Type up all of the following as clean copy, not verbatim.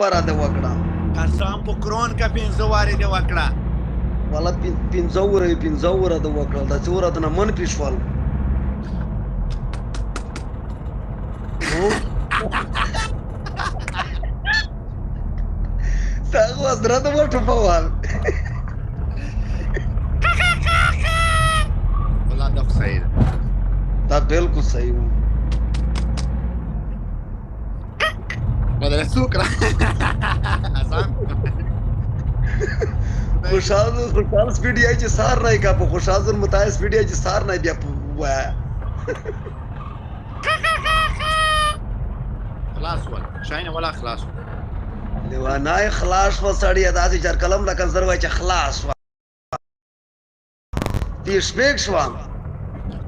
واره د وکړه. قسم په کرون که پنځه وارې دې وکړه. والا پنځه وره پنځه وره د وکړه، دا څه وره نه من پیښوال. تاغه وزره د وټو پوال. والله دا خو صحیح ده. دا بالکل صحیح وو. بدل څوک را آسان. خوشحال خوشحال سپیډي چې سار نه کا په خوشحال زر متای سپیډي چې سار نه بیا وای. خلاص ول شاین ولا خلاص. لیوانای خلاص و سړی داسې چر قلم لکه زر وای چې خلاص و. دی شپږ شو.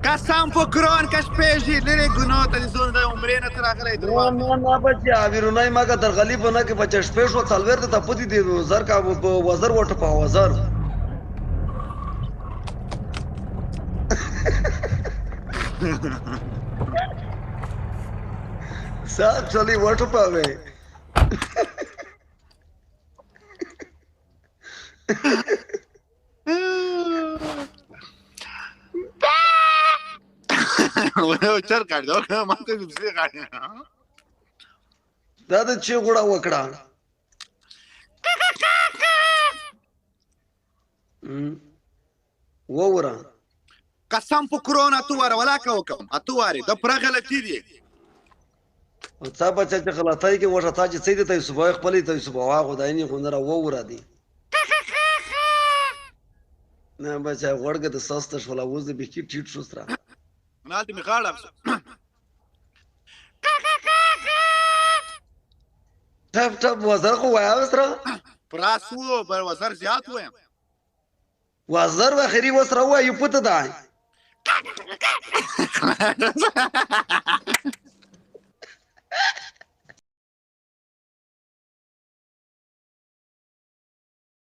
قسم په قرآن که شپږ لري ګناه ته زون د عمرې نه تر راغلی درواغ. نه نه بچیا ویرونای ماګه درغلی بنا کې بچ شپږ شو څلور ته پتی دی زر کا وزر وټ په وزر. صاحب چلی وټ پاوې. چر کاټ دا ما ته څه کاټ. دا د چې غوړه وکړه ووره. قسم په کرونا تو واره ولا کا وکم اتو واره د پر غلطی دی. او څه بچا چې غلطای کې وشه تا چې څه دي ته صبح خپلې ته صبح واغ خدای نه خو نه ووره دی. نه بچا غوړګه د سسته شول اوس د بخي ټیټ شو سره. نه دې می غاړه ټپ ټپ وزر خو وایا سره. پراسو بر وزر زیات وایم. وزر واخري وسره وایو پته ده.